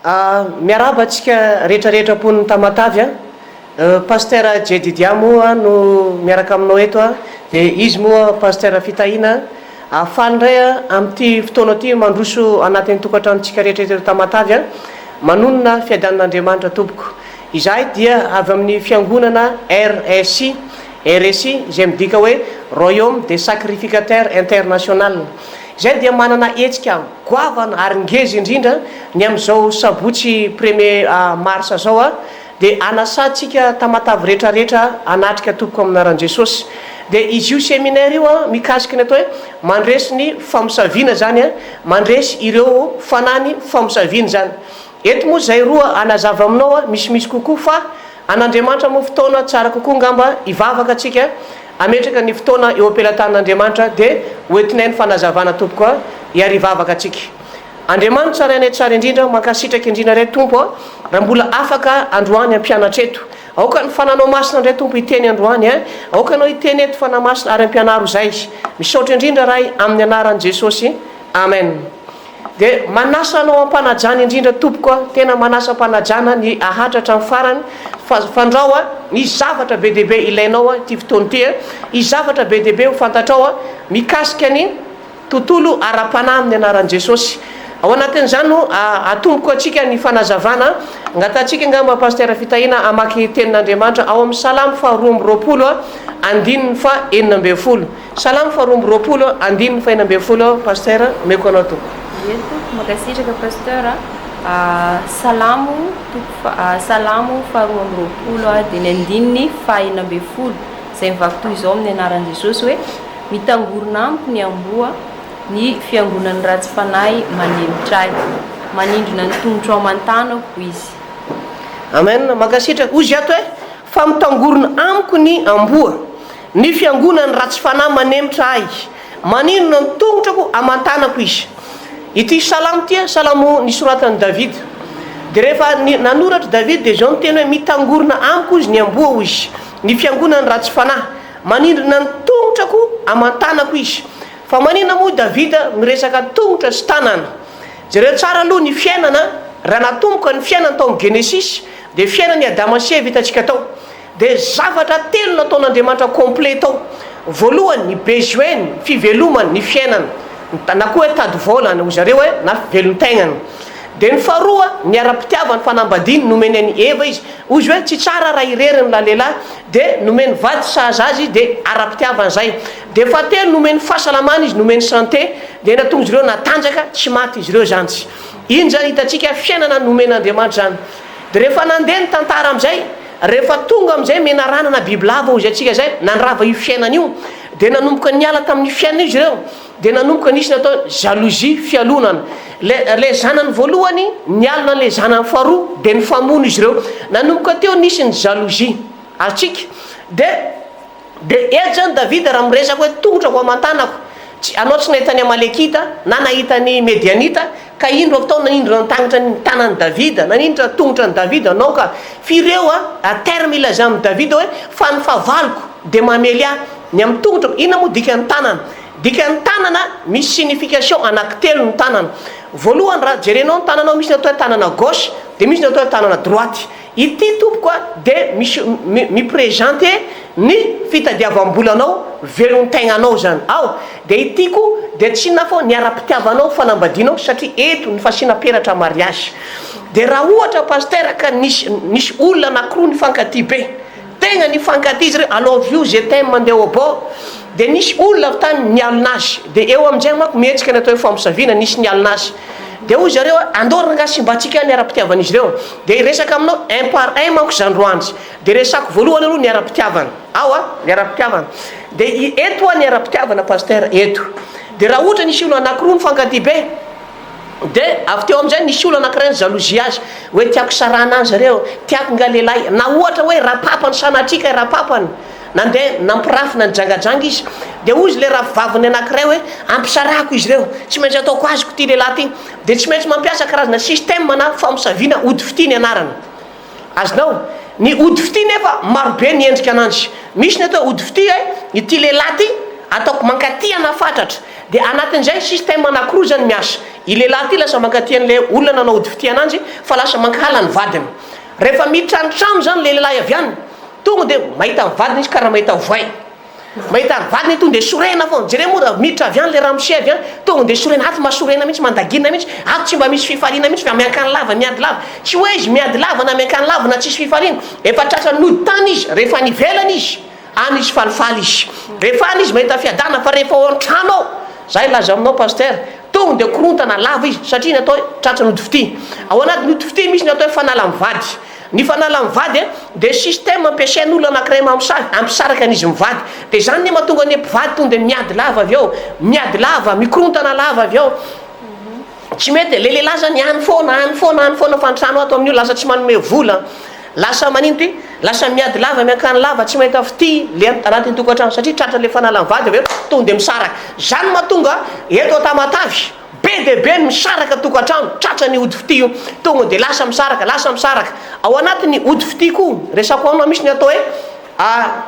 Miarahaba antsika rehetra rehetra mponin'i Tamatave a! Pasteur Jedidia moa no miaraka aminao eto a, dia izy moa Pasteur Fitahiana a! Faly indray a amin'ity fotoana ity mandroso anatin'ny tokantranontsika rehetra eto Tamatave a! Manonona fiadanan'Andriamanitra tompoko. Izahay dia avy amin'ny fiangonana RSI, RSI izay midika hoe Royaume des Sacrificateurs International. Izay dia manana hetsika goavana ary ngeza indrindra ny amin'izao sabotsy premier mars zao dia anasantsika Tamatave rehetra rehetra hanatrika tompoko amin'ny anaran'i Jesosy. Dia izy io seminaire io mikasika ny atao hoe mandresy ny famosaviana zany, mandresy ireo fanahy famosaviana izany. Eto moa izay roa hanazava aminao misimisy kokoa fa an'Andriamanitra moa fotoana tsara kokoa ngamba hivavaka tsika hametraka ny fotoana eo am-pelatanan'Andriamanitra dia ho entinay ny fanazavana tompoko a hiary hivavaka tsika. Andriamanitra Rainay tsara indrindra mankasitraka indrindra re Tompo a raha mbola afaka androany hampianatra eto. Aoka ny Fananao Masina indray Tompo hiteny androany a. Aoka Ianao hiteny eto Fanahy Masina ary ampianaro izay. Misaotra indrindra Ray amin'ny anaran'i Jesosy. Amen. Dia manasa anao am-panajana indrindra tompoko a, tena manasa am-panajana ny ahatra hatramin'ny farany fa fandrao a, misy zavatra be dia be ilainao a ity fotoana ity a, hisy zavatra be dia be ho fantatrao a mikasika ny tontolo ara-panahy amin'ny anaran'i Jesosy. Ao anatin'izany no atomboko antsika ny fanazavana, angatahantsika angamba Pasteur Fitahiana hamaky tenin'Andriamanitra ao amin'ny Salamo faha 22 a, andininy faha 16. Salamo faha 22 andininy faha 16 Pasteur omeko anao tompoko. Ie tompoko, mankasitraka Pasteur a, Salamo toko faha Salamo faha 22 dia ny andininy faha 16 izay mivaky toy izao amin'ny anaran'i Jesosy hoe, Mitangorona amiko ny amboa, ny fiangonan'ny ratsy fanahy manemitra ahy, manindrona ny tongotro aman-tanako izy. Amen, mankasitraka. Hoy izy ato hoe, fa mitangorona amiko ny amboa. Ny fiangonan'ny ratsy fanahy manemitra ahy, maninona ny tongotrako aman-tanako izy. Ity salamo ity, salamo nisoratan'i Davida. Dia rehefa nanoratra Davida dia izao niteny hoe, mitangorona amiko izy ny amboa hoy izy, ny fiangonan'ny ratsy fanahy, manindrona ny tongotrako aman-tanako izy. Fa maninona moa i Davida miresaka tongotra sy tanana? Jereo tsara aloha ny fiainana, raha natomboka ny fiainana tao amin'ny Genesisy, dia fiainan'i Adama sy Eva hitantsika tao. Dia zavatra telo nataon'Andriamanitra complet tao. Voalohany, ny besoin, ny fivelomany, ny fiainana, na koa hoe tady vola hoy zareo hoe, na velon-tegnany. Dia ny faharoa, ny ara-pitiavany, fanambadiany, nomeny an'i Eva izy. Hoy izy hoe tsy tsara raha irery ny lalehilahy, dia nomeny vady sahaza azy izy, dia ara-pitiavana izay. Dia fahatelo, nomeny fahasalamana izy, nomeny santé, dia nahatonga izy ireo natanjaka, tsy maty izy ireo izany. Iny izany hitantsika fiainana nomen'Andriamanitra izany. Dia rehefa nandeha ny tantara amin'izay, rehefa tonga amin'izay menarana na bibilava hozy antsika izay, nandrava io fiainana io, dia nanomboka niala tamin'io fiainana io izy ireo, dia nanomboka nisy ny atao hoe jalousie, fialonana. Ilay, ilay zanany voalohany nialona an'ilay zanany faharoa, dia nifamono izy ireo. Nanomboka teo nisy ny jalousie. Azontsika? Dia. Dia eto izany Davida raha miresaka hoe tongotrako aman-tanako, tsy, anao tsy nahita ny Amalekita, na nahita ny Medianita, ka indro avy tao nanindrona ny tangitra ny tanan'i Davida, nanindrona ny tongotra an'i Davida anao ka, f'ireo a, a terme ilazany amin'i Davida hoe, fa ny fahavaloko dia mamely ahy, ny amin'ny tongotrako, inona moa dikan'ny tanana? Dikan'ny tanana, misy signification anankitelo ny tanana. Voalohany raha jerenao ny tananao misy ny atao hoe tanana gauche, dia misy ny atao hoe tanana droite. Ity tompoko a de misy mi presente ny fitadiavam-bolanao velon-tegnanao zany ao de ity koa de tsy inona fô ny ara-pitiavanao fanambadianao satria eto ny fasiana peratra mariage de raha ohatra pasteur ka nisy nisy olona anakiroa nifankatia be Tegna nifankatia izy reo, I love you, je t'aime mandeha au bord, dia nisy olona avy tany nialona azy, dia eo amin'izay manko mihetsika ny atao hoe famosaviana, nisy nialona azy, dia hoy zareo hoe andao rangahy simbantsika ny ara-pitiavan'izy ireo, dia hiresaka aminao un par un manko za androany, dia resako voalohany aloha ny ara-pitiavana, ao a, ny ara-pitiavana, dia eto hoa ny ara-pitiavana pasteur, eto, dia raha ohatra nisy olona anakiroa nifankatia be, Dia avy teo amin'izay nisy olona anankiray ni-jalousie azy, hoe tiako sarahana any zareo, tiako nga lehilahy, na ohatra hoe rapapany sanatria kay rapapany, nandeha nampirafy na nijangajanga izy, dia hoy izy ilay rafivaviny anankiray hoe ampisarahako izy ireo, tsy maintsy ataoko azoko ity lehilahy ity, dia tsy maintsy mampiasa karazana système na famosaviana ody fitia ny anarany. Azonao? Ny ody fitia nefa marobe ny endrika ananjy. Misy ny atao hoe ody fitia eh, ity lehilahy ity ataoko mankatia anah fatratra. Dia anatin'izay système anakiroa zany miasa. I lehilahy ity lasa mankatia an'ilay olona nanao ody fitia ananjy fa lasa mankahala ny vadiny. Rehefa miditra ny trano izany ilay lehilahy avy any, tonga dia mahita ny vadiny izy karaha mahita voay. Mahita ny vadiny tonga dia sorena foana. Jereo moa raha miditra avy any ilay ramose avy any, tonga dia sorena, ato mahasorena mihitsy, mandagina mihitsy, ato tsy mba misy fifaliana mihitsy fa miankany lava, miady lava. Tsy hoe izy miady lava na miankany lava na tsisy fifaliana, efa tratran'ny nody tany izy, rehefa any ivelany izy, any izy falifaly izy. Rehefa any izy mahita fiadanana fa rehefa ao an-trano ao, za hilaza aminao Pasteur, tonga dia korontana lava izy satria ny atao hoe tratran'ny ody fitia. Ao anatin'ny ody fitia misy ny atao hoe fanala mivady. Ny fanala mivady dia système ampiasain'olona anakiray mamosavy hampisaraka an'izy mivady. Dia izany anie mahatonga ny mpivady tonga dia miady lava avy eo, miady lava, mikorontana lava avy eo. Tsy mety e, le lehilahy zany any foana, any foana, any foana fa ny trano ato amin'io lasa tsy manome vola, lasa manino ty, lasa miady lava, miankany lava, tsy mahita fitia le anatin'ny tokantrano satria tratra le fanala mivady avy eo tonga dia misaraka. Izany mahatonga eto Tamatave. Be dia be ny misaraka tokantrano, tratra ny ody fitia io, tonga dia lasa misaraka, lasa misaraka. Ao anatin'ny ody fitia koa, resako aminao misy ny atao hoe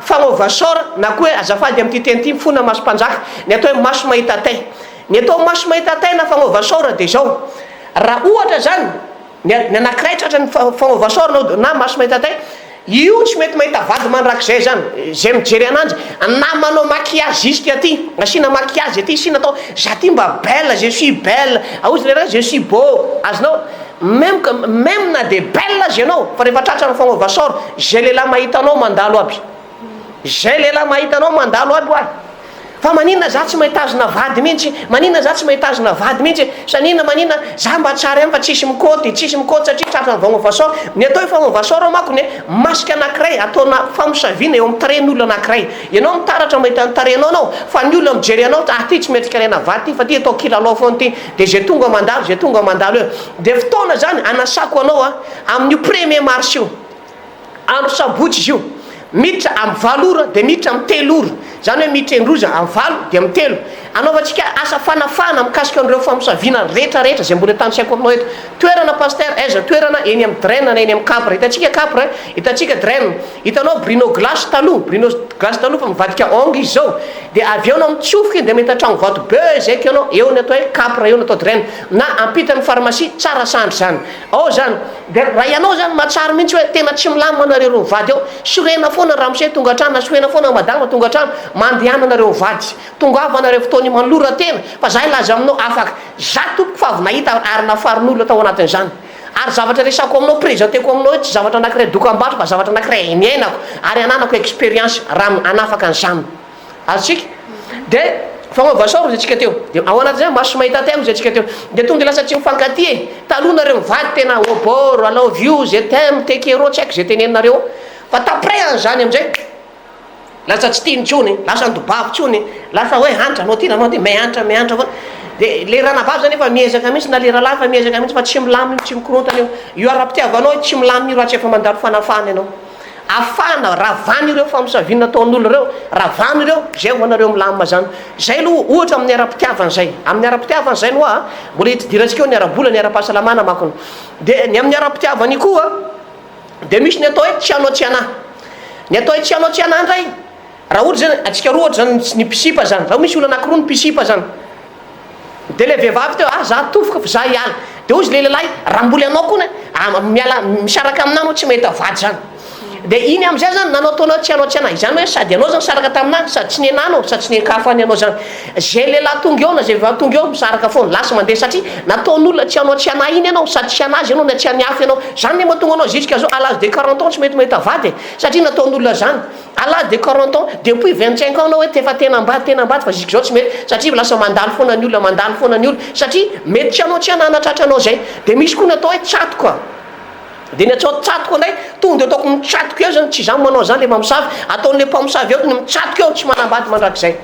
fagnaova sort na koa hoe azafady amin'ity teny ity mifona maso mpanjaka, ny atao hoe maso mahita tay. Ny atao maso mahita tay na fagnaova sort dia izao, raha ohatra izany, Ny ny anankiray tratran'ny fanaova sort na maso mahita tay, io tsy mety mahita vady mandrakizay zany, zay mijery ananjy na manao maquillage jusque aty, asiana maquillage aty, asiana atao, za ty mba belle, je suis belle, ahozy le ray je suis beau, azonao, meme que meme na de belle aza ianao fa rehefa tratran'ny fanaova sort, zay lehilahy mahita anao mandalo aby. Zay lehilahy mahita anao mandalo aby hoa. Fa maninona za tsy mahitazona vady mintsy, maninona za tsy mahitazona vady mintsy, sanina maninona za mba tsara ihany fa tsisy mikôty, tsisy mikôty satria tratran'ny vagnova-sor. Ny atao hoe fagnova-sor manko ny masque anakiray ataona famosaviana eo amin'ny tarehin'olona anakiray. Ianao mitaratra mahita ny tarehinao anao fa ny olona mijery anao ah ty tsy mendrika alaina vady ty fa ty atao kilalao foana ty de zay tonga mandalo zay tonga mandalo eo. De fotoana zany anasako anao a amin'io premier mars io. Andro sabotsy izy io. Miditra amin'ny valo ora dia miditra amin'ny telo ora. Izany hoe miditra indroa izy, amin'ny valo dia amin'ny telo. Anaovantsika asa fanafahana mikasika an'ireo famosaviana rehetra rehetra izay mbola tanisaiko aminao eto. Toerana Pasteur, aiza toerana? Eny amin'ny Drain na eny amin'ny Capre. Hitantsika Capre, hitantsika Drain. Hitanao Bruno Glace taloha, Bruno Glace taloha fa mivadika Ong izy izao. Dia avy eo anao mitsofoka iny dia mahita trano vato be izay ko ianao, eo ny atao hoe Capre, eo ny atao Drain. Na ampitan'ny pharmacie, Tsarasandry izany. Ao izany. Dia raha ianao izany mahatsary mihitsy hoe tena tsy milamina nareo roa mivady ao, sorena foana ramose tonga an-trano na sorena foana madama tonga an-trano, mandehana nareo mivady, tongava nareo fotoana manolora tena fa za hilaza aminao afaka, za tompoko fa avy nahita ary nafarin'olona tao anatin'izany. Ary zavatra resako aminao, presenteko aminao io tsy zavatra anakiray dokam-barotra fa zavatra anakiray niainako ary ananako experience raha hanafaka an'izany. Azontsika? Dia fanaova sort hozy antsika teo. Dia ao anatin'izay maso mahita tena hozy antsika teo. Dia tonga dia lasa tsy mifankatia e. Taloha nareo mivady tena au bord, I love you, je t'aime, te quiero, tsy haiko izay teneninareo. Fa d'après an'izany amin'izay, lasa tsy tiany intsony, lasa nidobavo intsony, lasa hoe hanitra, anao ty, anao ty, mihantra, mihantra foana. Dia le ranabavy zany efa miezaka mihitsy na le rahalahy efa miezaka mihitsy fa tsy milamina io, tsy mikorontana io. Io ara-pitiavanao io tsy milamina io raha tsy efa mandalo fanafahana ianao. Afahana, ravana ireo famosaviana nataon'olona ireo, ravana ireo, zay ho anareo milamina zany. Zay aloha ohatra amin'ny ara-pitiavana zay. Amin'ny ara-pitiavana zay no a, mbola hidirantsika eo ny ara-bola, ny ara-pahasalamana makony. De ny amin'ny ara-pitiavana io koa de misy ny atao hoe tsy anao tsy anà. Ny atao hoe tsy anao tsy anà ndray, raha ohatra zany, antsika roa ohatra zany ny mpisipa zany, raha misy olona anakiroa ny mpisipa zany, De le vehivavy teo, ah za tofoka fa za hiala. De hozy le lehilahy, raha mbola ianao koa ah miala misaraka aminah anao tsy mahita vady zany. De iny amizay zany nanao taona tsy anao tsy anah, izany hoe sady ianao zany nisaraka taminah, sady tsy nenah anao, sady tsy nenkafa any anao zany. Ze lehilahy tonga eo na ze vehivavy tonga eo misaraka foana, lasa mandeha satria nataon'olona tsy anao tsy anah iny ianao, sady tsy anazy ianao na tsy an'ny hafa ianao. Zany ne mahatonga anao jusqu'à zao à l'âge de 40 ans tsy mety mahita vady e, satria nataon'olona zany. À l'âge de 40 ans, depuis 25 ans anao hoe efa tena ambady tena ambady fa jusqu'izao tsy mety satria lasa mandalo foana ny olona mandalo foana ny olona satria mety tsy anao tsy hanana tratranao zay. De misy koa ny atao hoe tsatoka, de ny atao tsatoka ndray tonga de ataoko mitsatoka eo zany, tsy za manao zany le mpamosavy, ataon'le mpamosavy eo ny mitsatoka eo tsy manambady mandrakizay.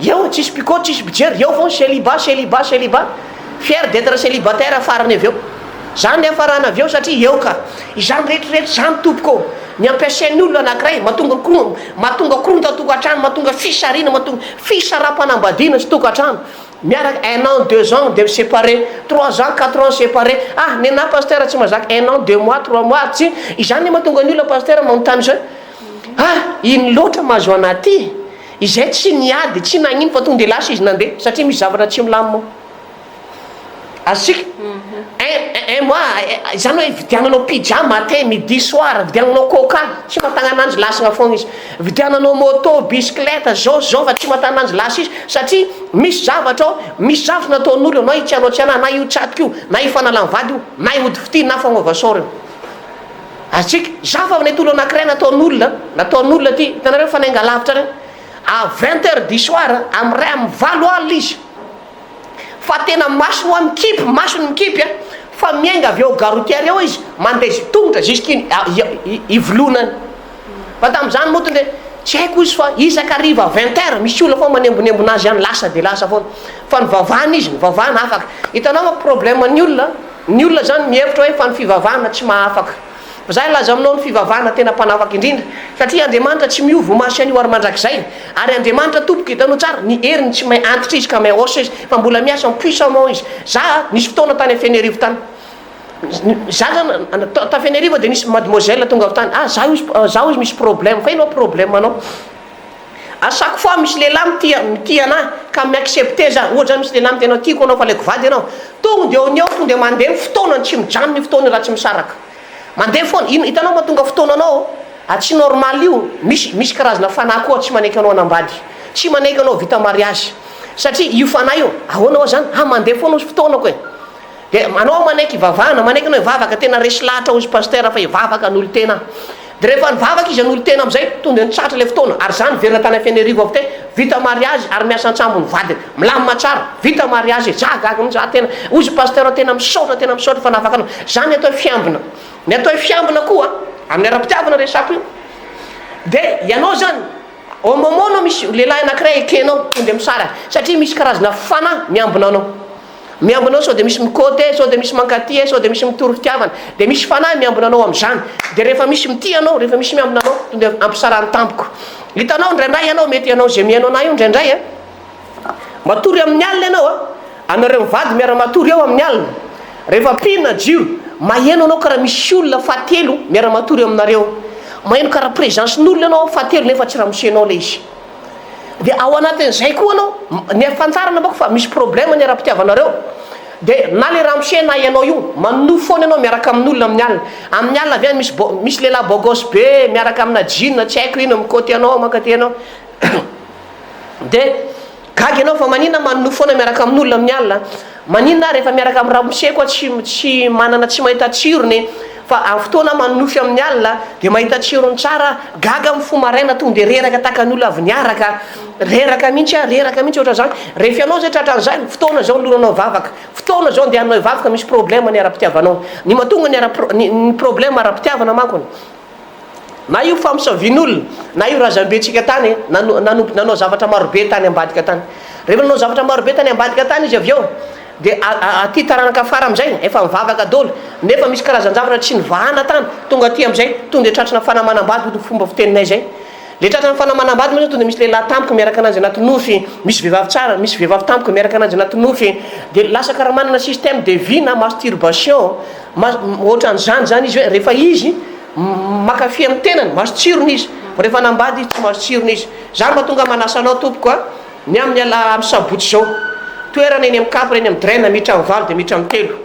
Eo tsisy mpikôty tsisy mpijery, eo foana célibat célibat célibat, fier d'etre célibataire farany avy eo. Zany ny hafarana avy eo satria eo ka. Izany rehetra rehetra izany tompoko ô, ny ampiasain'ny olona anankiray mahatonga koro, mahatonga korontan-tokantrano, mahatonga fisarihana, mahatonga fisaraham-panambadiana sy tokantrano. Miaraka un an, deux ans dia mi-séparer, trois ans, quatre ans séparer. Ah, nenà pasteur tsy mahazaka un an, deux mois, trois mois, tsy. Izany ny mahatonga ny olona pasteur manontany izao hoe, ah, ino loatra mahazo anà ty? Izay tsy niady, tsy nagnino fa tonga dia lasa izy nandeha satria misy zavatra tsy milamina ao. Azontsika? Un un mois, izany hoe vidiananao pizza matin, midi, soir, vidiananao coca, tsy mahatanananjy lasagna foagna izy. Vidiananao moto, bicyclette, zao sy zao fa tsy mahatanananjy lasa izy satria misy zavatra ao, misy zavatra nataon'olo anao io tsy anao tsy anah, na io tsatoka io, na io fanalan'ny vady io, na io ody fitia na fagnova sort io. Azontsika? Za fa nahita olo anakiray nataon'olona, nataon'olona ty, hitanareo fanainga lavitra regny, à 20 heures du soir, amin'ny ray amin'ny valo alina izy, Fa tena masony hoa mikipy, masony mikipy a, fa miainga avy eo gare routière eo izy, mandeha tongotra jusqu'y Ivoloina any. Fa tamin'izany moa tonga de tsy haiko izy fa isaka hariva vingt heures misy olona foana manembonembona azy any, lasa de lasa foana. Fa nivavahana izy, nivavahana afaka. Hitanao manko problème ny olona, ny olona zany mihevitra hoe fa ny fivavahana tsy mahafaka. Fa za hilaza aminao ny fivavahana tena mpanafaka indrindra satria Andriamanitra tsy miova omaly sy anio ary mandrakizay ary Andriamanitra tompoko hitanao tsara ny heriny tsy may antitra izy ka may osa izy fa mbola miasa en puissamment izy za nisy fotoana tany Fenerivo tany za zany ta Fenerivo de nisy mademoiselle tonga avy tany ah za hozy za hozy misy problème fa ino problème anao à chaque fois misy lehilahy mitia mitia anah ka mi accepter za ohatra zany misy lehilahy miteny anao tiako anao fa aleoko vady ianao tonga de eo ny eo tonga de mandeha ny fotoanany tsy mijanona io fotoana io raha tsy misaraka mandeha foana ino hitanao mahatonga fotoananao a tsy normal io misy misy karazana fanahy koa tsy manaiky anao hanambady tsy manaiky anao vita mariage satria io fanahy io ahoana hoa zany ha mandeha foana ozy fotoanako e Dia anao manaiky hivavahana, manaiky anao hivavaka, tena resy lahatra hozy Pasteur fa hivavaka hanolo-tena aho. Dia rehefa nivavaka izy hanolo-tena amin'izay, tonga dia nitratra ilay fotoana, ary za niverina tany Fenerivo avy teo, vita mariage ary miasa an-tsambo ny vadiny, milamina tsara, vita mariage, za gaga mihitsy, za tena, hozy Pasteur tena misaotra, tena misaotra fa nahafaka anao. Zany ny atao hoe fiambina. Ny atao hoe fiambina koa, amin'ny ara-pitiavana resako io, dia ianao zany, au moment anao misy lehilahy anankiray ekenao, tonga dia misaraka, satria misy karazana fanahy miambina anao. Miambina anao sao dia misy mikoty e, sao dia misy mankatia e, sao dia misy mitory fitiavana. Dia misy fanahy miambina anao amin'izany. Dia rehefa misy mitia anao, rehefa misy miambina anao, tonga dia ampisarahany tampoka. Hitanao indraindray ianao, mety ianao izay mihaino anah io indraindray a, matory amin'ny alina ianao a, anareo mivady miara-matory eo amin'ny alina, rehefa ampiana jiro, maheno anao karaha misy olona fahatelo miara-matory eo aminareo. Maheno karaha présence-n'olona ianao fahatelo nefa tsy ramosenao ilay izy. Dia ao anatin'izay koa anao, ny ahafantarana manko fa misy problème ny ara-pitiavanareo, dia na le ramose na ianao io, manonofy foana ianao miaraka amin'olona amin'ny alina. Amin'ny alina avy any misy beau, misy lehilahy beau gosse be miaraka amina jean tsy haiko inona mikoty anao mankaty anao. Dia gaga ianao fa maninona manonofy foana miaraka amin'olona amin'ny alina? Maninona aho rehefa miaraka amin'ny ramoseko aho tsy tsy manana tsy mahita tsirony fa amin'ny fotoana aho manonofy amin'ny alina dia mahita tsirony tsara aho, gaga aho mifoha maraina tonga dia reraka tahaka ny olona avy niaraka, reraka mihitsy aho, reraka mihitsy ohatran'izany, rehefa ianao izay tratran'izany, fotoana izao anoloranao vavaka, fotoana izao andehananao hivavaka misy problème ny ara-pitiavanao, ny mahatonga ny ara-pro ny problème ara-pitiavana manko Na io famosavian'olona, na io razambentsika tany nanompo nanao zavatra marobe tany ambadika tany. Rehefa nanao zavatra marobe tany ambadika tany izy avy eo, dia aty taranaka afara amin'izay, efa mivavaka daholo, nefa misy karazan-javatra tsy nivahana tany, tonga aty amin'izay, tonga dia tratrana fanamanambady hoy ny fomba fiteninay izay. Le tratrana fanamanambady moa zany tonga dia misy lehilahy tampoka miaraka ananjy anaty nofy, misy vehivavy tsara, misy vehivavy tampoka miaraka ananjy anaty nofy, dia lasa karaha manana système de vie na masturbation, Ma, ohatran'izany zany izy hoe rehefa izy mankafy amin'ny tenany, mahazo tsirony izy, fa rehefa hanambady izy tsy mahazo tsirony izy. Za mba tonga manasa anao tompoko a, ny amin'ny ala, amin'ny sabotsy izao, toerana eny amin'ny Cap, eny amin'ny Drain, miditra amin'ny valo dia miditra amin'ny telo.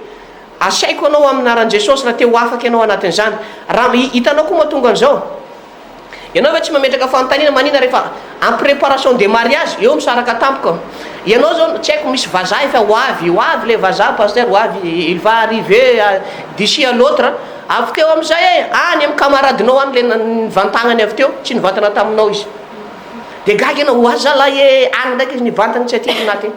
Asaiko anao amin'ny anaran'i Jesosy raha te ho afaka ianao anatin'izany. Raha, hitanao koa mahatonga an'izao. Ianao ve tsy mametraka fanontaniana manina rehefa en préparation de mariage eo misaraka tampoka ianao zao tsy haiko misy vazaha efa ho avy ho avy le vazaha pasteur ho avy il va arriver d'ici à l'autre avy teo amizay e any am camaradinao any le nivantagnany avy teo tsy nivantana taminao izy de gaga ianao ho aza zalahy e any ndraiky izy nivantana tsy aty na aty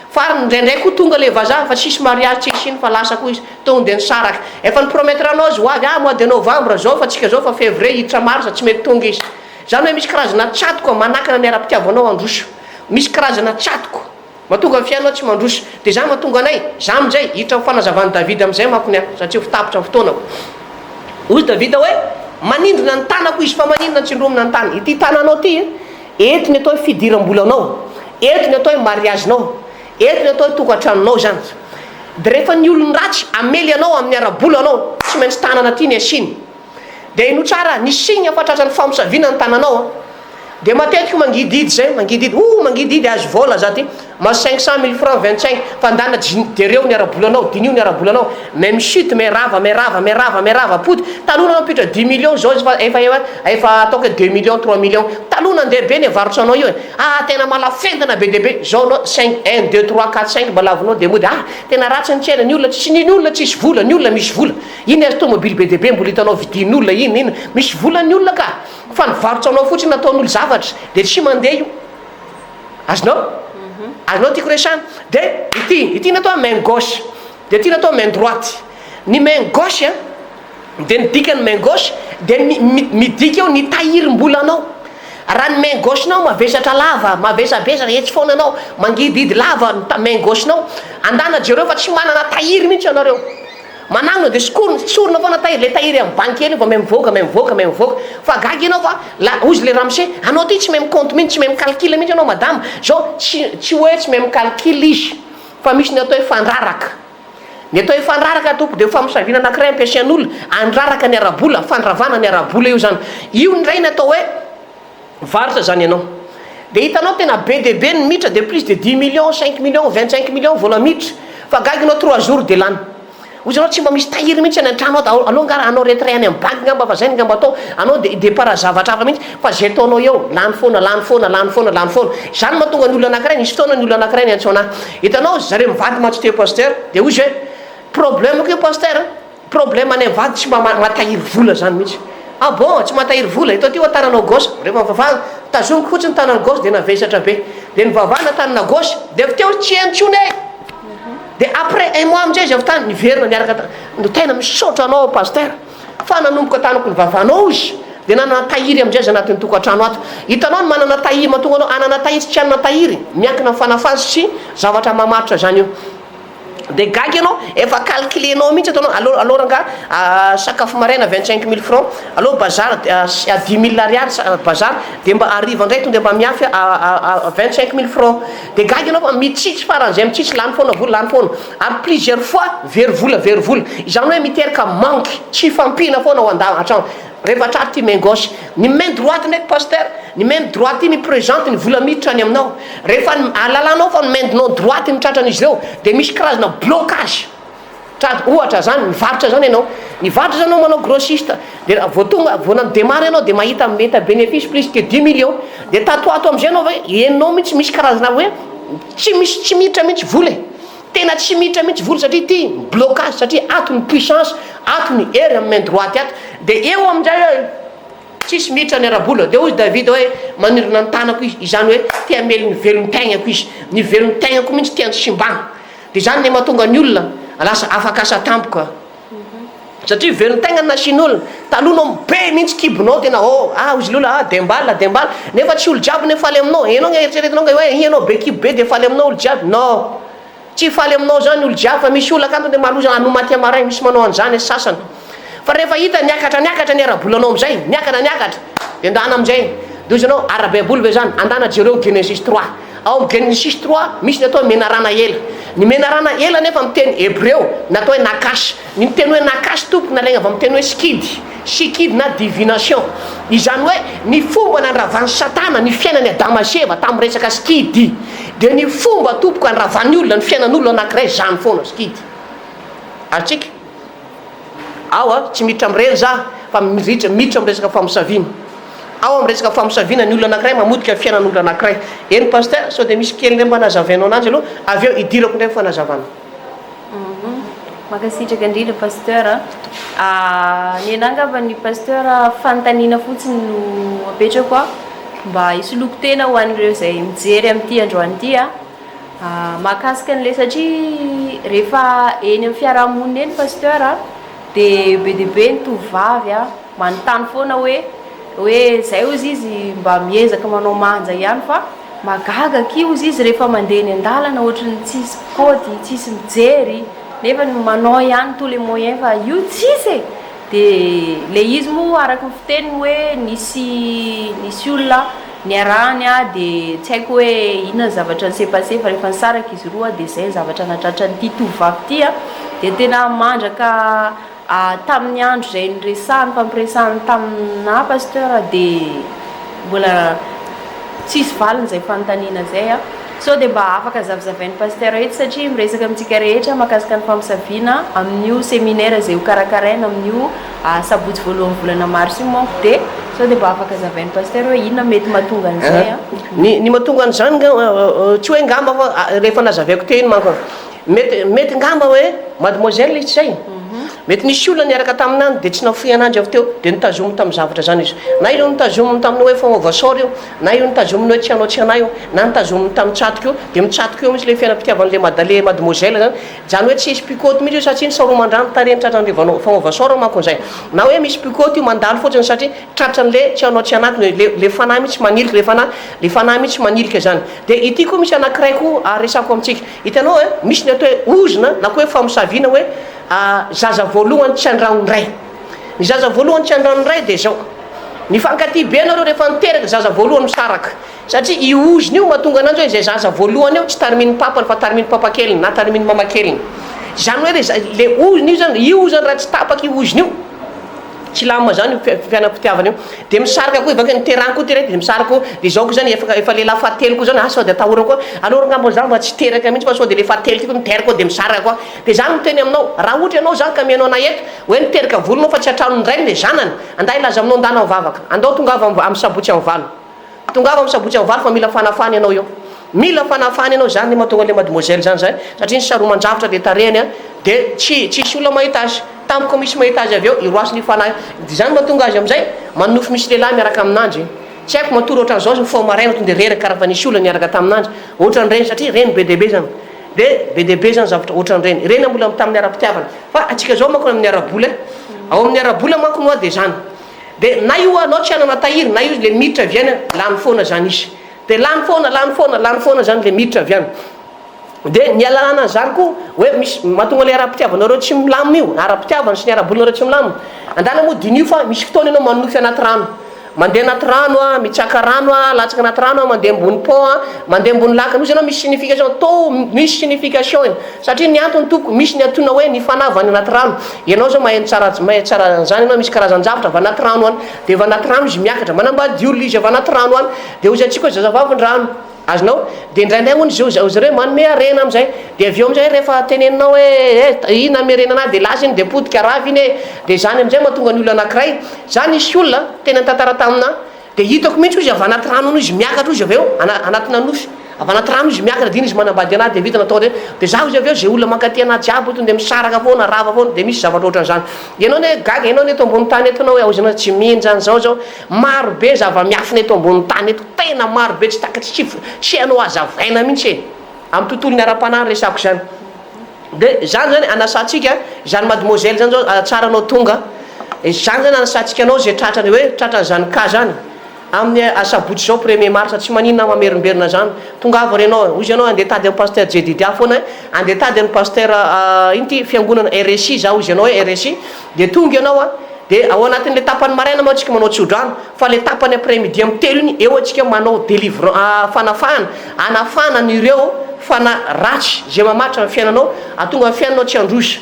farany indraindray koa tonga le vazaha fa tsisy mariage tsisy ino fa lasa koa izy Tonga dia nisaraka. Efa ni-promettre anao izy ho avy, ah mois de novembre zao fa tsika zao fa février hiditra mars tsy mety tonga izy. Zany hoe misy karazana tsatoka manakana ny ara-pitiavanao handroso. Misy karazana tsatoka mahatonga ny fiainanao tsy mandroso. Dia zany mahatonga anay, za amin'izay, hiditra amin'ny fanazavan'i David amin'izay manko ny ahy, satria ho tapitra ny fotoanako. Hoy Davida hoe, Manindrona ny tanako izy, fa maninona no tsindromina ny tany? Ity tananao ity, eto ny atao hoe fidiram-bolanao, eto ny atao hoe mariazinao. Eto ny atao hoe tokantranonao izany. Dia rehefa ny olon-dratsy hamely anao amin'ny ara-bola anao, tsy maintsy tanana aty ny asiany. Dia henoy tsara, ny signe fa tratran'ny famosaviana ny tananao an. Dia matetika mangidihidy zay, mangidihidy, oh mangidihidy azo vola za ty, mahazo 500 mille francs, 25, fa ndana jereo ny ara-bolanao, diniho ny ara-bolanao, mais mi-chute, mais rava, mais rava, mais rava, mais rava, pody, taloha nanao pitra 10 millions, zao izy fa efa eo efa ataoko hoe 2 millions, 3 millions, taloha nandeha be ny varotra anao io e, ah tena malafentana be dia be, zao anao 5, 1, 2, 3, 4, 5 mba lavinao dia mody, ah tena ratsy ny tsena, ny olona tsisy, ny olona tsisy vola, ny olona misy vola, iny aza tomobily be dia be mbola hitanao vidin'olona, iny, iny, misy vola ny olona ka. Fa ny varotra anao fotsiny nataon'olo zavatra de tsy mandeha io. Azonao? Azonao tiako resahana? De ity, ity natao main gauche, de ity natao main droite. Ny main gauche an, de ny dikan'ny main gauche de midika eo ny tahirim-bolanao. Raha ny main gauche-nao mavesatra lava, mavesabesatra, etsy foana anao, mangidihidy lava ny main gauche-nao, andana jereo fa tsy manana tahiry mihitsy ianareo. Manangona dia sokorina, tsorina foana tahiry, le tahiry amin'ny banky eny vao mahay mivoaka, mahay mivoaka, mahay mivoaka. Fa gaga ianao fa la, hozy le ramose, anao ty tsy mahay mi-compte mihitsy, tsy mahay mi-calcul mihitsy ianao madama. Zao tsy, tsy hoe tsy mahay mi-calcul izy, fa misy ny atao hoe fandraraka. Ny atao hoe fandraraka tompoko dia famosaviana anankiray ampiasain'olona, andraraka ny ara-bola, fandravana ny ara-bola io zany. Io indray ny atao hoe. Mivarotra zany ianao. De hitanao tena be dia be ny mitra de plus de dix millions, cinq millions, vingt cinq millions vola miditra. Fa gaga ianao trois jours de lany. Ozy ianao tsy mba misy tahiry mihitsy any an-trano ao, aleo nga hanao retrait any amin'ny banky ngamba fa zay no ngamba atao. Anao de hi-depart zavatra hafa mihitsy fa zay ataonao eo lany foana, lany foana, lany foana, lany foana. Izany mahatonga ny olona anankiray, nisy fotoana ny olona anankiray niantso anah. Hitanao zareo mivady mantsy teo pasteur, de ozy hoe problème-ko io pasteur a. Problème any mivady tsy mba matahiry vola zany mihitsy. Ah bon, tsy matahiry vola, eto aty oa tananao gauche, rehefa mivavaha, tazomiko fotsiny tanany gauche de navesatra be, de nivavahana tanana gauche, de avy teo tsy heno tsony e! De après un mois amizay izy avy tany niverina niaraka ta, no tena misaotra anao aho pasteur, fa nanomboka tanako nivavahanao izy, de nanana tahiry amizay izy anatin'ny tokantrano ato. Hitanao ny manana tahiry, mahatonga anao hanana tahiry sy tsy hanana tahiry, miankina amin'ny fanafany sy zavatra mamaritra zany io. De gaga ianao, efa calculer-nao mihitsy ataonao, aleo aleo rangaha sakafo maraina 25 mille francs, aleo bazary dix mille ariary bazary, de mba hariva ndray tonga de mba miafy 25 mille francs, de gaga ianao fa mitsitsy faran'izay mitsitsy, lany foana vola, lany foana, ary plusieurs fois very vola, very vola, izany hoe miteraka manque, tsy fampiana foana ao an-da- an-trano. Rehefa tratra ity main gauche, ny main droite ndraiky pasteur, ny main droite iny mi-presente ny vola miditra any aminao. Rehefa ahalalanao fa ny main nao droite no tratran'izy ireo dia misy karazana blocage. Tratra, ohatra zany, mivarotra zany ianao, mivarotra zany ianao manao grossiste, dia vao tonga, vao na-midemare ianao dia mahita mety bénéfice plus que dix millions, dia tato ho ato amizay ianao ve, henonao mihitsy misy karazana hoe tsy misy, tsy miditra mihitsy vola e. Tena tsy miditra mihitsy vola satria ity blocage satria ato ny puissance ato ny hery amin'ny main droite ato dia eo amin'izay hoe tsisy miditra ny ara-bola dia hoy David hoe manirina ny tanako izy izany hoe te hamely ny velon-tegnako izy ny velon-tegnako mihitsy tiany simbana dia izany ny mahatonga ny olona lasa afaka asa tampoka Satria velon-tegna ny nasian'olona. Taloha nao be mintsy kibonao tena oh ah ozy lola ah dembal dembal nefa tsy olo jiaby ne faly aminao enao nge eritreretinao nge hoe i enao be kibo be de faly aminao olo jiaby non tsy faly aminao zany olo jiaby fa misy olona kanto de maloza anao maty amaray misy manao an'zany sasany fa rehefa hita niakatra niakatra ny ara-bolanao amizay niakatra niakatra de ndana amizay de ozy anao ara-baiboly ve zany andana jereo Genesis trois Ao amin'ny Genesis trois, misy ny atao hoe menarana ela. Ny menarana ela anefa amin'ny teny hebreo natao hoe nakash. Ny teny hoe nakash tompoko nalaigna avy amin'ny teny hoe sikidy, sikidy na divination. Izany hoe ny fomba nandravan'i Satana ny fiainan'i Adama sy Eva tamin'ny resaka sikidy dia ny fomba tompoko andravan'ny olona ny fiainan'olona anankiray izany foana, sikidy. Azontsika? Ao a, tsy miditra amin'ireny za fa miditra miditra amin'ny resaka famosaviana. Ao amin'ny resaka famosaviana ny olona anankiray mamotika ny fiainan'olona anankiray. Eny Pasteur, sao dia misy kely indray mba nazavainao ananjy aloha, avy eo idirako indray ny fanazavana. Mankasitraka indrindra Pasteur a. Ny anah angamba ny Pasteur fanontaniana fotsiny no apetrako a, mba hisoloako tena ho an'ireo izay mijery amin'ity androany ity a. Mahakasika an'ilay satria rehefa eny amin'ny fiarahamonina eny Pasteur a, dia be dia be ny tovovavy a, manontany foana hoe hoe zay hozy izy mba miezaka manao manja ihany fa mahagaga akia hozy izy rehefa mandeha eny an-dalana ohatran'ny tsisy kôdy, tsisy mijery nefa manao ihany tous les moyens fa io tsisy e! Dia ilay izy moa araka ny fiteniny hoe nisy nisy olona niarahany dia tsy haiko hoe inona ny zavatra ni-s'est passé fa rehefa nisaraka izy roa dia izay ny zavatra nahatratra an'ity tovovavy ity dia tena mandraka tamin'ny andro izay niresahany nifampiresahany taminà pasteur dia mbola. Tsisy valiny izay fanontaniana izay a. Sao dia mba afaka zavizavain'i Pasteur eto satria miresaka amintsika rehetra mahakasika ny famosaviana amin'io seminaire izay ho karakaraina amin'io sabotsy voalohan'ny volana mars io manko dia sao dia mba afaka zavain'i Pasteur hoe inona mety mahatonga an'izay a. Ny ny mahatonga an'izany nga tsy hoe ngamba fa rehefa nazavaiko teo iny manko mety mety ngamba hoe mademoiselle izy tsy zay? Mety nisy olona niaraka taminany dia tsy nafoy ananjy avy teo dia notazominy tamin'ny zavatra zany izy. Na ireo notazominy tamin'ny hoe fanaova sort io, na io notazominy hoe tsy hanao tsy hanahy io, na notazominy tamin'ny tsatoka io, dia mitsatoka eo mihitsy ilay fiainam-pitiavan'ilay madale mademoiselle zany. Zany hoe tsy hisy pikoty mihitsy io satria ny saroman-drano tarehiny tratran'ilay vanao fanaova sort manko izay. Na hoe misy pikoty io mandalo fotsiny satria tratran'ilay tsy hanao tsy hanahy, le le fanahy mihitsy manilika, le fanahy le fanahy mihitsy manilika zany. Dia ity koa misy anankiray koa resako amintsika. Hitanao e, misy ny atao hoe ozona na koa hoe famosaviana hoe zaza voalohany tsy andranon-dray. Ny zaza voalohany tsy andranon-dray dia izao, nifankatia be nareo rehefa niteraka zaza voalohany misaraka, satria io ozona io mahatonga ananjy hoe izay zaza voalohany eo tsy tarimin'ny papany fa tarimin'ny papakeliny na tarimin'ny mamakeliny. Izany hoe le le ozona io zany, io zany raha tsy tapaka io ozona io, Tsy lamina zany io fiainam-pitiavana io. Dia misaraka koa avy niterahany koa ty reto dia misaraka koa. Dia izao koa zany efa efa lehilahy fahatelo koa zany ah sao dia atahorana koa. Aleo angamba za mba tsy teraka mihitsy fa sao dia le fahatelo ty koa miteraka koa dia misaraka koa. Dia za miteny aminao raha ohatra ianao zany ka mihaino anay eto hoe niteraka vola anao fa tsy hatranon-drainy le zanany, andahy hilaza aminao ndana mivavaka. Andao tongava amin'ny sabotsy amin'ny valo. Tongava amin'ny sabotsy amin'ny valo fa mila fanafahana ianao eo. Mila fanafahana ianao zany mahatonga le mademoiselle zany zay satria ny saroman-javatra le tarehiny a de tsy tsisy olona mahita azy. Tampoka misy mahita azy avy eo iroasiny io fanahy io. De zany mahatonga azy amizay manonofy misy lehilahy miaraka aminanjy. Tsy haiko matory ohatran'izao izy mifoha maraina tonga de reraka karaha fa nisy olona niaraka taminanjy. Ohatran'ireny satria ireny be dia be zany. De be dia be zany zavatra ohatran'ireny. Ireny mbola tamin'ny ara-pitiavana. Fa antsika zao manko amin'ny ara-bola e. Ao amin'ny ara-bola manko moa de zany. De na io anao tsy hanana tahiry na io le miditra avy any lany foana zany izy. De lany foana, lany foana, lany foana zany le miditra avy any. De ny alalana an'izany koa hoe misy mahatonga le ara-pitiavanareo tsy milamina io, ara-pitiavana sy ny ara-bolanareo tsy milamina. Andana moa diniho fa misy fotoana ianao manonofy anaty rano. Mandeha anaty rano a, mitsaka rano a, latsaka anaty rano a, mandeha ambony pont a, mandeha ambony lakana, hozy ianao misy signification, tô misy signification iny. Satria ny antony tompoko, misy ny antsoina hoe ny fanahy avy any anaty rano. Ianao zao mahay tsara mahay tsara an'izany ianao, misy karazan-javatra avy anaty rano any. Dia avy anaty rano izy miakatra, manambady olona izy avy anaty rano any. Dia hozy antsika hoe zazavavindrano. Azonao? Dia indraindray hono izy io zareo manome harena amin'izay. Dia avy eo amin'izay rehefa teneninao hoe eh, iny nanome harena anah dia lasa iny dia potika rava iny e. Dia izany amin'izay mahatonga ny olona anankiray. Za nisy olona tena nitantara taminah, dia hitako mihitsy hozy avy anaty rano hono izy miakatra hozy avy eo, anatina nosy. Avy anaty rano izy miakatra dia iny izy manambady anah dia vita natao dia dia za hozy avy eo izay olona mankaty anah jiaby tonga dia misaraka foana, rava foana, dia misy zavatra ohatran'izany. Ianao anie gaga, ianao anie eto ambony tany eto ianao hoe ahozy ianao tsy mino izany zao zao. Maro be zava-miafina eto ambony tany eto, tena maro be tsy takatry tsy tsy hainao hazavaina mihitsy e! Amin'ny tontolon'ny ara-panahy no resako izany. Dia izany zany anasantsika, izany mademoiselle izany zao tsara anao tonga, izany zany anasantsika anao izay tratrany hoe tratran'izany cas zany, amin'ny asabotsy izao premier mars, tsy maninona aho mamerimberina izany, tongava re ianao, hozy ianao andeha hitady an'i pasteur Jedidia foana, andeha hitady an'i pasteur ino ty fiangonana RSI za hozy ianao hoe RSI, dia tonga ianao an, Dia ao anatin'ilay tapany maraina manko tsika manao tsodrano, fa ilay tapany après midi amin'ny telo iny eo antsika manao délivran fanafahana, anafahana an'ireo fanahy ratsy izay mamatotra ny fiainanao, ahatonga ny fiainanao tsy handroso.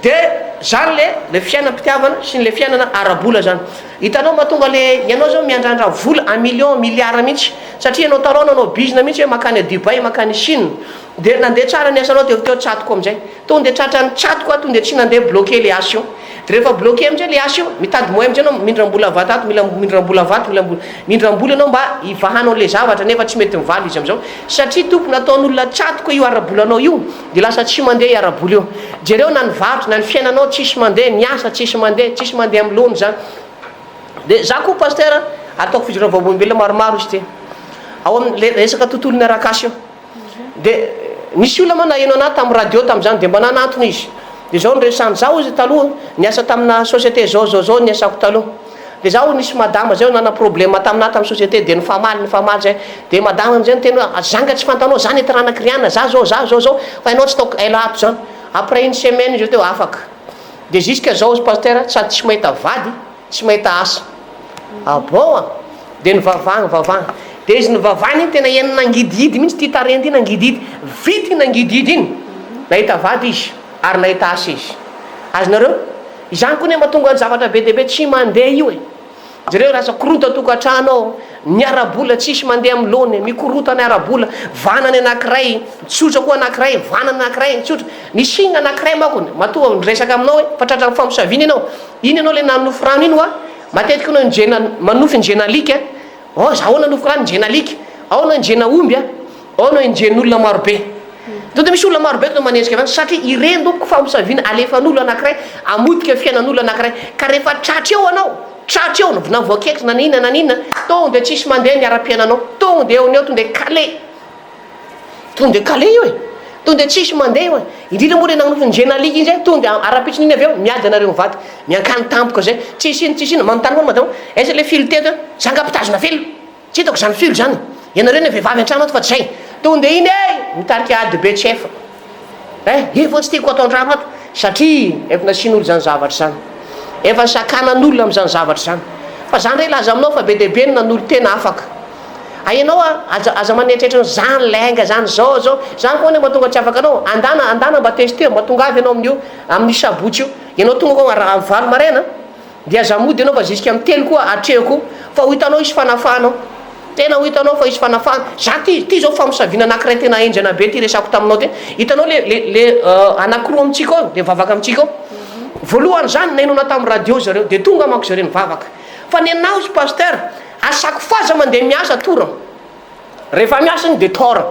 Dia zany le le fiainam-pitiavana sy ny le fiainana ara-bola zany. Hitanao mahatonga le ianao zao miandrandra vola en millions, milliards mihitsy, satria ianao taloha nanao bizna mihitsy hoe mankany à Dubaï, mankany Chine, Dia nandeha tsara ny asanao dia avy teo tsatoko amin'izay. Tonga dia tratran'ny tsatoko aho, tonga dia tsy nandeha bloqué le asa io. Dia rehefa bloqué amin'izay le asa io, mitady moyen amin'izay ianao mindram-bola avy ato, mila mindram-bola avy ato, mila mindram-bola ianao mba hivahanao an'ilay zavatra nefa tsy mety mivaly izy amin'izao. Satria tompoko nataon'olona tsatoka io ara-bolanao io dia lasa tsy mandeha io ara-bola io. Jereo na ny varotra na ny fiainanao tsisy mandeha, ny asa tsisy mandeha, tsisy mandeha amin'ny laoniny izany. Dia za koa pasteur ataoko fijoroana vavolombelona maromaro izy ity. Ao amin'ny resaka tontolon'ny arak'asa io. Dia nisy olona moa naheno anah tamin'ny radio tamin'izany dia mba nanantona izy. Dia izao no resahany, zaho hozy taloha niasa tamina société zao zao zao niasako taloha. Dia zaho nisy madama zay nana problème taminah tamin'ny société dia nifamaly nifamaly zay. Dia madama amizay niteny hoe zanga tsy fantanao za nety ranak'i Riana za zao za zao zao fa ianao tsy taoko ela ato zany. Après une semaine izy teo afaka. Dia jusqu'à zao hozy pasteur sady tsy mahita vady Tsy mahita asa. Ah bon a! Dia nivavahana, nivavahana. Dia izy nivavahana iny tena heno nangidihidy mihitsy ity tarehiny ity nangidihidy. Vita iny nangidihidy iny, nahita vady izy ary nahita asa izy. Azonareo? Izany koa anie mahatonga ny zavatra be dia be tsy mandeha io e. Jereo lasa korontan-tokantrano ao, ny ara-bola tsisy mandeha amin'ny laoniny, mikorotana ara-bola, vanany anankiray, tsotra koa anankiray, vanany anankiray, tsotra. Ny signe anankiray manko, matoa miresaka aminao hoe fa tratran'ny famosaviana ianao, iny ianao le nanonofy rano iny hoa, matetika ianao injena, manonofy injena alika, oh za ahoana nofiko rano injena alika, ao anao injena omby a, ao anao injen'olona marobe. Tonga dia misy olona marobe tonga manenjika avy any satria ireny tompoko famosaviana alefan'olona anankiray hamotika fiainan'olona anankiray ka rehefa tratra eo anao, tratra eo na voakekitra na n'inona na n'inona, tonga dia tsisy mandeha ny ara-piainanao, tonga dia eo no eo tonga dia kale, tonga dia kale io e, tonga dia tsisy mandeha io e, indrindra moa le nanonofy ny jenalika iny zay tonga dia ara-pitsiny iny avy eo miady anareo mivady, miankany tampoka zay, tsisy ino tsisy ino, manontany foana madama, aiza le fil teto e, za nga mpitazona fil? Tsy hitako izany filo izany. Ianareo anie vehivavy an-trano ato fa tsy zay. Tonga dia iny e! Mitarika ady be tsy efa. Eh! Efa tsy tiako ato an-trano ato. Satria efa nasian'olona izany zavatra izany. Efa nisakanan'olona amin'izany zavatra izany. Fa za ndray hilaza aminao fa be dia be ny nanolo-tena afaka. Hay ianao a, aza aza manetrehitra anao, zany lainga zany, zao zao. Zany foana mahatonga tsy afaka anao. Andana andana mba testeo, mba tongava ianao amin'io amin'ny sabotsy io. Ianao tonga koa amin'ny 8 maraina. Dia aza mody ianao fa jusqu'à amin'ny telo koa atrehiko fa ho hitanao hisy fanafahana ao. Tena ho hitanao fa hisy fanafahana. Za ty, ty zao famosaviana anakiray tena henjana be ty resako taminao ty. Hitanao le le le anakiroa amintsika ao, le mivavaka amintsika ao. Voalohany zany nainona tamin'ny radio zareo de tonga manko zareo nivavaka. Fa nenao izy pasteur, à chaque fois za mandeha miasa torana. Rehefa miasa iny de tort,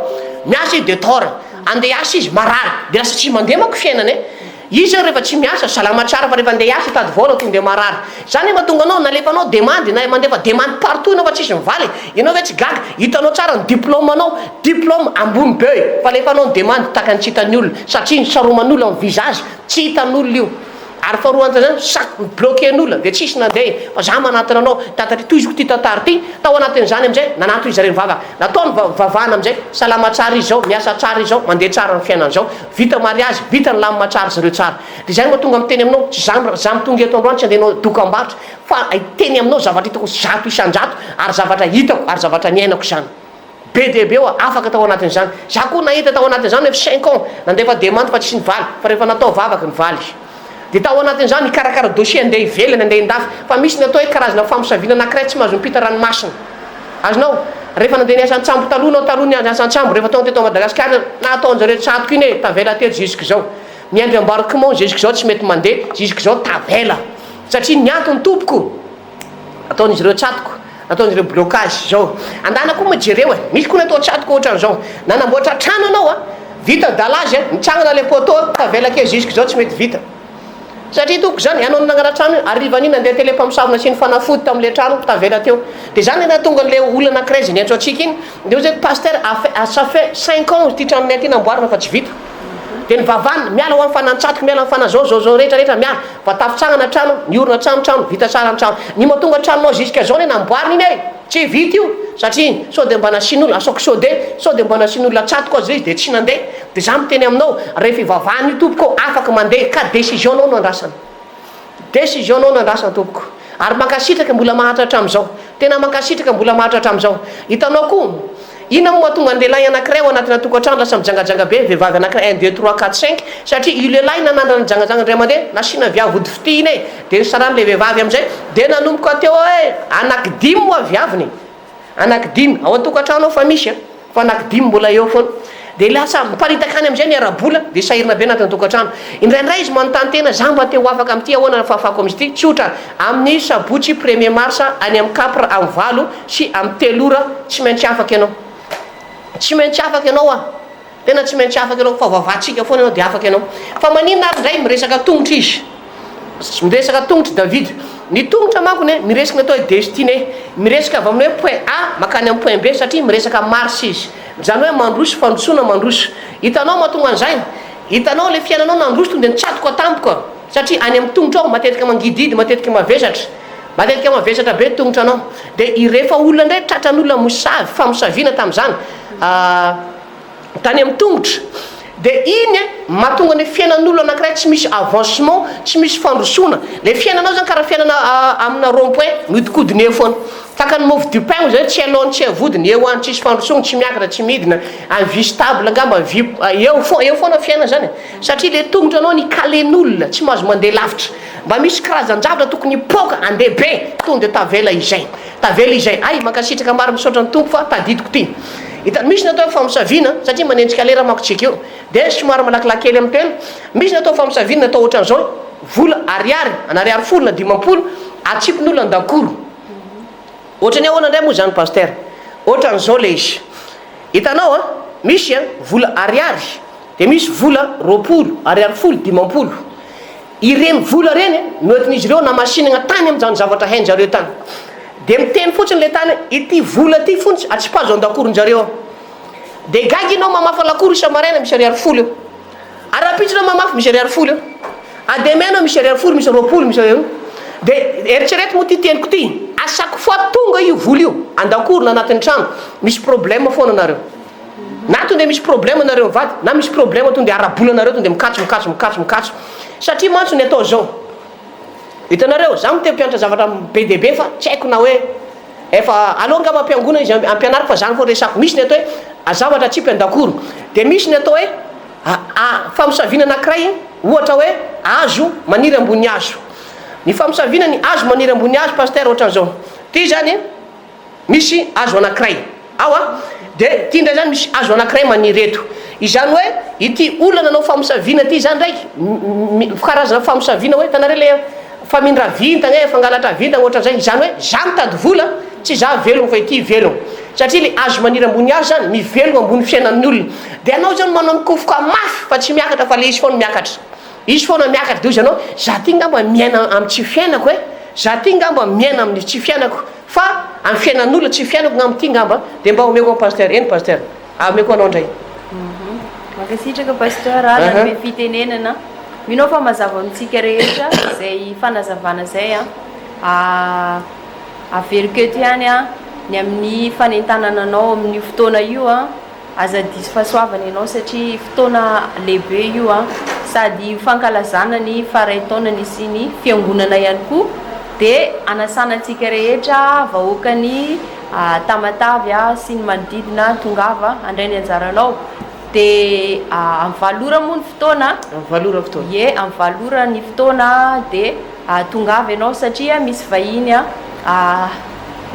miasa izy de tort, andeha hiasa izy marary, de lasa tsy mandeha manko fiainana e! Izy zany rehefa tsy miasa salama tsara fa rehefa andeha hiasa hitady vola tonga de marary, zany efa tonga anao nalefanao demande na mandefa demande partout enao fa tsisy mivaly e! Enao ve tsy gaga? Hitanao tsara ny diplôme anao, diplôme ambony be e! Fa alefanao ny demande takany tsy hitan'ny olona satria ny saroman'olona ny visage tsy hitan'olona io. Ary faharoa an'izay zany chaque mi-bloquer n'olona dia tsisy nandeha e! Fa za manantona anao tantara tohiziko ity tantara ity, tao anatin'izany amin'izay nanantona izy ireny vavaka, natao ny vavahana amin'izay, salama tsara izy zao, miasa tsara izy zao, mandeha tsara ny fiainany zao, vita mariazy, vita ny lamina tsara zareo tsara. Dia izay no mahatonga miteny aminao, tsy za za mitonga eto androany tsy andeha hanao dokam-barotra fa hiteny aminao zavatra hitako 100% ary zavatra hitako ary zavatra niainako izany. Be dia be oa afaka tao anatin'izany. Za koa nahita tao anatin'izany efa cinq ans nandefa demande fa tsy nivaly fa rehefa natao vavaka nivaly. Dia tao anatin'izany nikarakara dossier andeha ivelany andeha indafy fa misy ny atao hoe karazana famosaviana anakiray tsy mahazo mipita ranomasina. Azonao? Rehefa nandeha niasa an-tsambo taloha anao taloha niasa an-tsambo rehefa tonga teto Madagasikara nataon-jareo tsatoka iny e tavela teto jusqu'izao. Miandry embarquement jusqu'izao tsy mety mandeha jusqu'izao tavela satria ny antony tompoko. Ataon'izy ireo tsatoko, ataon'izy ireo blocage zao. Andana koa moa jereo e, misy koa ny atao tsatoko ohatran'izao. Nanamboatra trano ianao a, vita dallage a, mitsangana le poteau a, tavela kely jusque zao tsy mety vita. Satria tompoko zany, ianao nanangana trano io, harivan'iny nandeha tele mpamosavy nasiany fanafody tamin'le trano, tavela teo. De zany no nahatonga an'le olona anakiray zay niantso antsika iny, de hoy zay pasteur, ça fait cinq ans ity tranonay ity namboarina fa tsy vita. Dia ny vavany, miala ho amin'ny fanantsatoka, miala amin'ny fanazao, zao zao rehetra rehetra miala. Fa tafitsangana trano, niorina trano trano, vita tsara ny trano. Ny mahatonga tranonao jusqu'à zao anie namboarina iny e! Tsy vita io, satria sao dia mba nasian'olona, asaoko sao dia, sao dia mba nasian'olona tsatoka aza izy dia tsy nandeha. Dia za miteny aminao, rehefa ivavahana io tompoko, afaka mandeha, ka décision nao no andrasana. Décision nao no andrasana tompoko. Ary mankasitraka mbola maharitra hatramin'izao. Tena mankasitraka mbola maharitra hatramin'izao. Hitanao koa, inona moa mahatonga ny lehilahy anankiray ao anatina tokantrano lasa mijangajanga be, vehivavy anankiray un deux trois quatre cinq, satria io lehilahy nanandrana nijangajanga indray mandeha, nasiana viavy vody fitia iny e, dia nisarahany ilay vehivavy amin'izay, dia nanomboka teo hoe anaky dimy moa viaviny. Anaky dimy, ao an-tokantrano ao fa misy a, fa anaky dimy mbola eo foana. Dia lasa miparitaka any amin'izay ny ara-bola, dia sahirana be anatin'ny tokantrano. Indraindray izy manontany tena, za mba te ho afaka amin'ity, ahoana ny fahafahako amin'izy ity? Tsotra, amin'ny sabotsy premier mars any amin'ny Capr amin'ny valo sy amin'ny telo ora, tsy maintsy afaka ianao. Tsy maintsy afaka ianao a! Tena tsy maintsy afaka ianao fa vavantsika foana ianao dia afaka ianao. Fa maninona ary indray miresaka tongotra izy? Miresaka tongotra i Davida. Ny tongotra manko ne miresaka ny atao hoe destinée. Miresaka avy amin'ny hoe point A mankany amin'ny point B satria miresaka marche izy. Izany hoe mandroso fandrosoana mandroso. Hitanao mahatonga an'izay? Hitanao ilay fiainanao nandroso tonga dia nitsatoka tampoka satria any amin'ny tongotra ao matetika mangidihidy matetika mavesatra. Matetika mavesatra be ny tongotra anao. Dia irefa olona indray tratran'olona mosavy famosaviana tamin'izany. Tany amin'ny tongotra. Dia iny mahatonga ny fiainan'olona anankiray tsy misy avancement, tsy misy fandrosoana. Ilay fiainanao zany karaha fiainana amina rond point, mihodinkodina eo foana. Tahaka ny mofo dipain hoy zay, tsy aloany tsy avodiny, eo any tsisy fandrosoana, tsy miakatra tsy midina, any vie stable angamba, vie eo foana, eo foana fiainana zany e, satria le tongotra anao ny kalen'olona, tsy mahazo mandeha lavitra, mba misy karazan-javatra tokony hipoaka andeha be, tonga de tavela izay, tavela izay, hay mankasitraka maro misaotra ny Tompo fa tadidiko ty, hita misy ny atao hoe famosaviana satria manenjika lera manko tsika io, de somary malakilaky kely amin'ny tena, misy ny atao famosaviana atao ohatran'izao, vola ariary, an'ariary folo na 50, atsipin'olona an-dakoro. Ohatran'ny ahoana indray moa izany Pasteur? Ohatran'izao ilay izy. Hitanao an, misy an, vola ariary, dia misy vola 20, ariary folo, 50. Ireny vola ireny no entin'izy ireo namasinana tany amin'izany zavatra hain-jareo tany. Dia miteny fotsiny ilay tany hoe, ity vola ity fontsy atsipazo an-dakoron-jareo ao. Dia gaga ianao mamafa lakoro isa-maraina misy ariary folo eo. Ary rahampitso ianao mamafy misy ariary folo eo. Ademain ianao misy ariary folo, misy 20, misy eo. Dia eritrereto moa ity teniko ity, à chaque fois tonga io vola io an-dakoro na anatin'ny trano, misy problème foana nareo. Na tonga dia misy problème nareo mivady, na misy problème tonga dia ara-bola nareo tonga dia mikatso, mikatso, mikatso, mikatso. Satria mantsy ny atao izao. Hitanareo, za moa te hampianatra zavatra be dia be fa tsy haiko na hoe efa aleo angamba am-piangonana izy ampianariko fa zany foana resako. Misy ny atao hoe zavatra atsipy an-dakoro. Dia misy ny atao hoe famosaviana anankiray, ohatra hoe hazo maniry ambony hazo. Ny famosaviana ny hazo maniry ambony hazo Pasteur ohatran'izao. Ity zany Misy hazo anankiray ao a, dia ity indray izany misy hazo anankiray maniry eto. Izany hoe ity olona nanao famosaviana ity izany indray, karazana famosaviana hoe hitanareo ilay famindra vintana e, fangalatra vintana ohatran'izay. Izany hoe za mitady vola, tsy za velogno fa ity velogno. Satria ilay hazo maniry ambony hazo izany mivelogno ambony fiainan'ny olona. Dia ianao izany manao mikofoka mafy fa tsy miakatra fa ilay izy foana miakatra. Izy foana miakatra dia hoy izy anao, za ty ngamba miaina amin'ny tsy fiainako e, za ty ngamba miaina amin'ny tsy fiainako fa amin'ny fiainan'olona tsy fiainako ngamba ty ngamba dia mba omeko an'i Pasteur, eny Pasteur, ameko anao indray. Mankasitraka Pasteur a, nanome fitenenana. Mino aho fa mazava amintsika rehetra izay fanazavana izay a. Averiko eto ihany a, ny amin'ny fanentanana anao amin'io fotoana io a. Aza diso fahasoavana ianao satria fotoana lehibe io an! Sady ho fankalazana ny faha-iray taona nisian'ny fiangonana ihany koa dia anasana antsika rehetra vahoakan'i Tamatave sy ny manodidina tongava handray ny anjaranao. Dia amin'ny valo ora moa ny fotoana. Amin'ny valo ora ny fotoana. Ie, amin'ny valo ora ny fotoana dia tongava ianao satria misy vahiny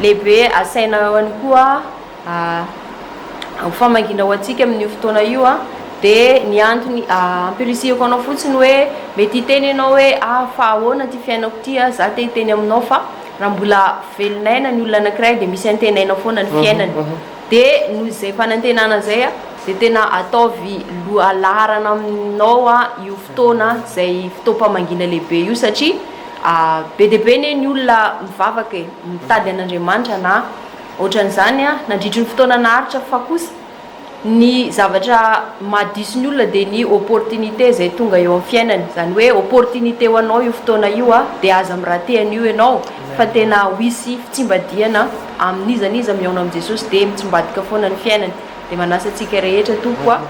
lehibe asaina ao ihany koa. Ho famangiana ho antsika amin'io fotoana io dia ny antony ampirisihiko anao fotsiny hoe mety hiteny ianao hoe ah fa ahoana ity fiainako ity ah, za te hiteny aminao fa raha mbola velon'aina ny olona anankiray dia misy antenaina foana ny fiainany dia noho izay fanantenana izay dia tena ataovy lohalaharana aminao io fotoana izay fotoam-pamangiana lehibe io satria be dia be anie ny olona mivavaka e, mitady an'Andriamanitra na Ohatran'izany nandritry ny fotoana naharitra fa kosa ny zavatra mahadiso ny olona dia ny opportunité izay tonga eo amin'ny fiainany, izany hoe opportunité ho anao io fotoana io dia aza mi-rater an'io ianao fa tena ho hisy fitsimbadihana amin'iza n'iza mihaona amin'i Jesosy dia mitsimbadika foana ny fiainany, dia manasa antsika rehetra tompoko a,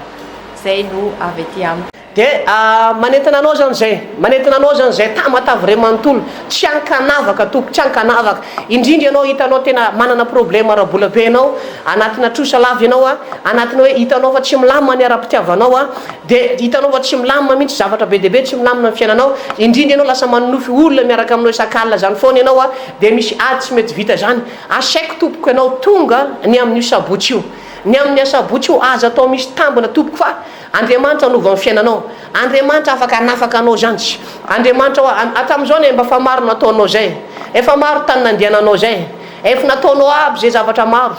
izay no avy aty amiko. Dia manentana anao zany zay, manentana anao zany zay Tamatave ray manontolo, tsy ankanavaka tompoko, tsy ankanavaka, indrindra ianao hitanao tena manana problème ara-bola be ianao, anatina trosa lava ianao a, anatina hoe hitanao fa tsy milamina ny ara-pitiavanao a, dia hitanao fa tsy milamina mihitsy zavatra be dia be tsy milamina ny fiainanao, indrindra ianao lasa manonofy olona miaraka aminao isak'alina zany foana ianao a, dia misy ady tsy mety vita zany, asaiko tompoko ianao tonga ny amin'io sabotsy io, ny amin'ny asabotsy io aza atao misy tambina tompoko fa. Andriamanitra hanova ny fiainanao. Andriamanitra afaka hanafaka anao zany. Andriamanitra hoa, hatramin'izao anie mba fa maro nataonao zay. Efa maro tany nandehananao zay. Ef nataonao aby zay zavatra maro.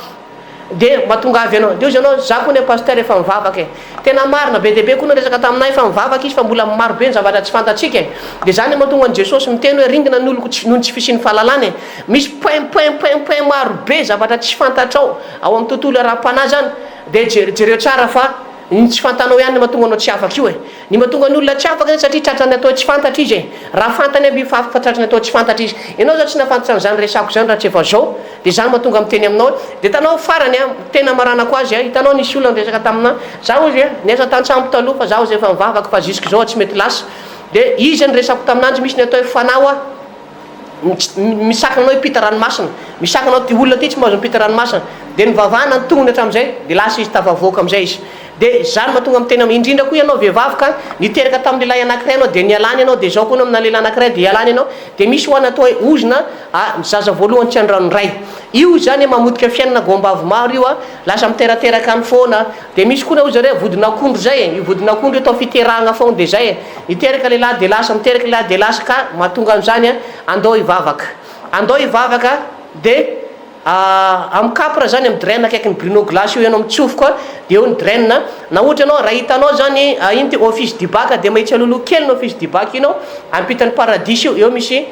De mba tongava ianao. De hozy ianao, za koa anie pasteur efa mivavaka e. Tena marina, be dia be koa niresaka taminay fa mivavaka izy fa mbola maro be ny zavatra tsy fantatsika e. De zany mahatonga an'i Jesosy miteny hoe ringana ny oloko tsy noho ny tsy fisian'ny fahalalana e. Misy point point point point maro be zavatra tsy fantatrao ao amin'ny tontolo ara-panahy zany. De jereo tsara fa Ny tsy fantanao ihany no mahatonga anao tsy afaka io e. Ny mahatonga ny olona tsy afaka zany satria tratran'ny atao tsy fantatra izy e. Raha fantany aby fa afaka fa tratran'ny atao tsy fantatra izy. Ianao zao tsy nahafantatra an'izany resako izany raha tsy efa zao. Dia zany mahatonga miteny aminao hoe, dia hitanao farany an, tena amaranako azy an, hitanao nisy olona niresaka tamina, za hozy e, niasa tantsambo taloha fa za hozy efa mivavaka fa jusque zao aho tsy mety lasa. Dia izy ny resako taminanjy misy ny atao hoe fanahy hoa. Misakana anao hiampita ranomasina, misakana anao ty olona ty tsy mahazo miampita ranomasina, dia nivavahana ny tongony hatramin'izay dia lasa izy tafavoaka amin'izay izy. Dia izany mahatonga miteny am, indrindra koa ianao vehivavy ka niteraka tamin'ny lehilahy anankiray ianao dia nialany ianao dia izao koa ianao amina lehilahy anankiray dia ialany ianao dia misy ho'a natao hoe ozona a, ny zaza voalohany tsy andranon-dray. Io izany mamotika fiainana goambavy maro io a, lasa miterateraka any foana. Dia misy koa ny hoy zareo vodin'akondro izay e, io vodin'akondro io atao fiterahagna foagna dia izay e, miteraka lehilahy dia lasa, miteraka lehilahy dia lasa ka mahatonga an'izany a, andao hivavaka, andao hivavaka dia amin'ny capre zany amin'ny drain akaikin'ny Bruno Glace io ianao mitsofoka dia eo ny drain, na ohatra ianao raha hitanao zany ino ty office du bac dia mahitsy alohaloha kely ny office du bac iny ao ampitan'ny paradis io, eo misy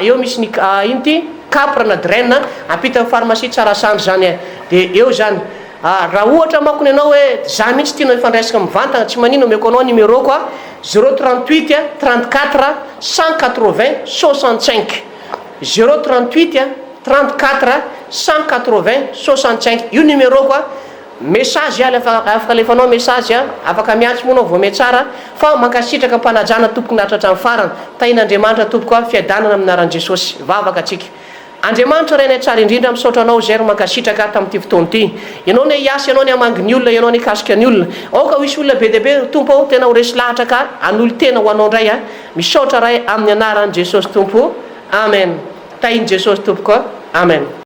eo misy ny ino ty capre na drain ampitan'ny pharmacie Tsarasandry zany e, dia eo zany. Ah raha ohatra manko ny anao hoe za mihitsy tianao hifandraisaka mivantagna tsy manino omeko anao numéro-ko a zéro 38 34 180 65 zéro 38 34 180 65 io numéro-ko a message alefa afaka alefanao message a afaka miantso moa anao vao mihatsara fa mankasitraka am-panajana tompoko naharitra hatramin'ny farany tahin'Andriamanitra tompoko a fiadanana amin'ny anaran'i Jesosy vavaka tsika Andriamanitra Rainay tsara indrindra misaotra Anao izay ry mankasitraka ahy tamin'ity fotoana ity. Ianao anie hiasa, Ianao anie hamangy ny olona, Ianao anie hikasika ny olona. Aoka ho hisy olona be dia be ry Tompo ô, tena ho resy lahatra ka hanolo-tena ho Anao indray aho. Misaotra Ray amin'ny anaran'i Jesosy Tompo. Amen. Tahin'i Jesosy Tompoko. Amen.